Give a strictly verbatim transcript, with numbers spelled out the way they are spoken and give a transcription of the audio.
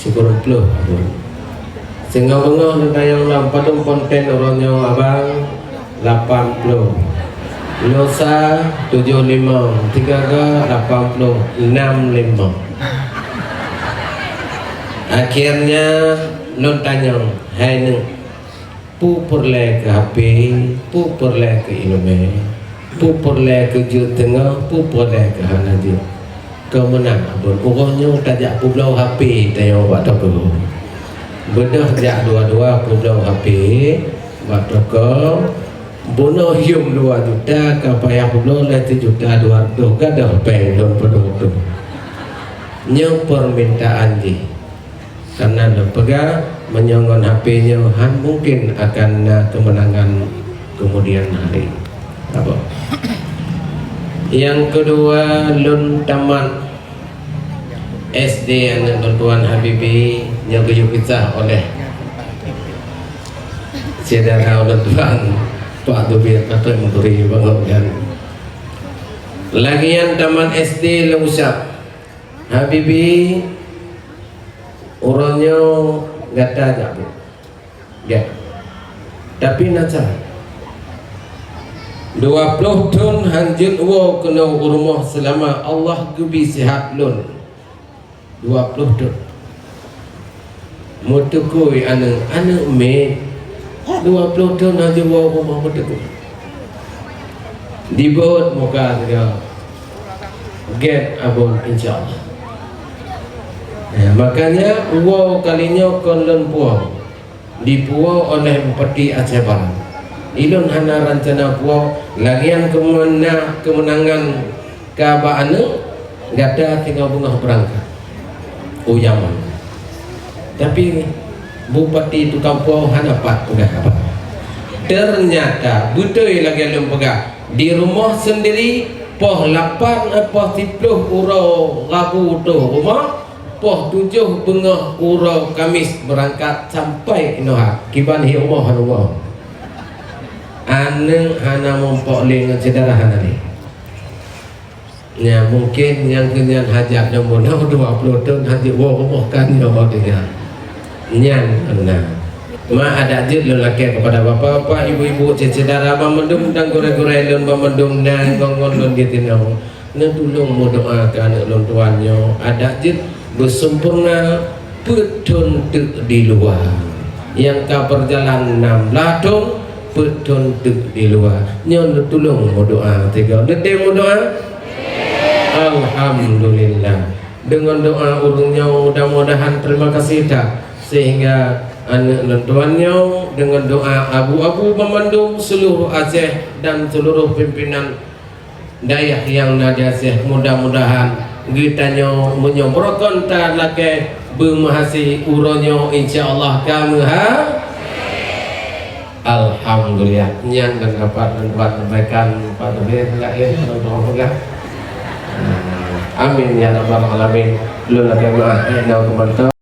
Sikureueng ploh. Singoh beungoh neutanyong lom, padum ponten uroe nyoe abang? Lapan ploh. Lusa tujoh limong, tiga ga lapan ploh, enam limong. Akhirnya lôn tanyong, "Hai neuk, peue peureulée keu H P, peue peureulée keu iéleumé, peue peureulée keu jeuet teungoh, peue peureulée keu hana jeuet?" Keu meunan, Abon, uroe nyoe tajak peubloe H P tanyoe bak toko. Beudôh jak dua-dua peubloe H P bak toko. Bunoe yuem dua juta, ka payah peubloe lhèe sijuta dua reutôh, gadôh péng lôn padum reutôh. Nyoe peumintaan jih. Karena lôn peugah, meunyoe ngon H P nyoe han mungken akan na keumeunangan keumudian hari. Apa? Nyang keudua, lôn tamat S D aneuk lôn tuan Habibi, nyoe geuyue kisah oleh syedara lôn tuan Pak Zubir Khatib Menteri bangon kan. Lagèe nyan tamat S D lôn usap. Habibi, uroe nyoe gata jak buet. Ya. Tapi na cara. Dua ploh thon han jeuet woe keunoe u rumoh seulama Allah geubri sihat lôn. Dua ploh thon. Meuteukui aneuk, aneuk miet. Dua ploh thon han jeuet woe u rumoh meuteukui. Dibot muka teuga. Gét Abon, insya Allah. Ya, makanya, woe kali nyoe kon lôn puwoe. Dipuwoe oleh Bupati Aceh Barat. Ilôn hana rencana puwoe, lagèe nyan keumeuna-, keumeunangan ka bak aneuk, gata singoh beungoh beurangkat u Yaman. Tapi Bupati tukang puwoe hana pat peugah haba. Teunyata beutôi lagèe lôn peugah, di rumoh seundiri poh lapan, eh, poh siploh uroe Rabu tôh rumoh, poh tujoh beungoh uroe Kamis beurangkat sampai inoe ha, kiban hi rumoh, rumoh. Aneuk hana muphom lé ngon syedara hana lé. Nya, mungken nyang keunyan hajat nyang meunan dua ploh thon hana jiwoe rumoh kan nyoe dengan. Nyan na. Ma adak jeuet lôn lakèe keupada bapak-bapak, ibu-ibu, syedara banmandum dan gurèe-gurèe lôn banmandum dan ngon-ngon lôn jiteunoe. Neutulông meudoa keu aneuk lôn tuan nyoe, adak jeuet beuseumpurna peuet thon teuk di luwa. Nyang ka peujalan nam blah thon, peuet thon teuk di luwa. Nyoe neutulông meudoa sigoe. Neutem meudoa? Alhamdulillah. Deungon doa ureueng nyoe mudah-mudahan terima kasih that sehingga aneuk lôn tuan nyoe deungon doa abu-abu banmandum seuluruh Aceh dan seuluruh pimpinan dayah nyang na di Aceh, mudah-mudahan geutanyoe meunyoe beurokon talakèe beumeuhasé uroe nyoe, insya Allah ka meuha-, Alhamdulillah. Nyan dan dapat membuat kebaikan Pak Zubir, ya, ya, mudah-mudahan. Amin ya rabbal alamin. Lôn lakèe meuah, eh, nyoe keumanto.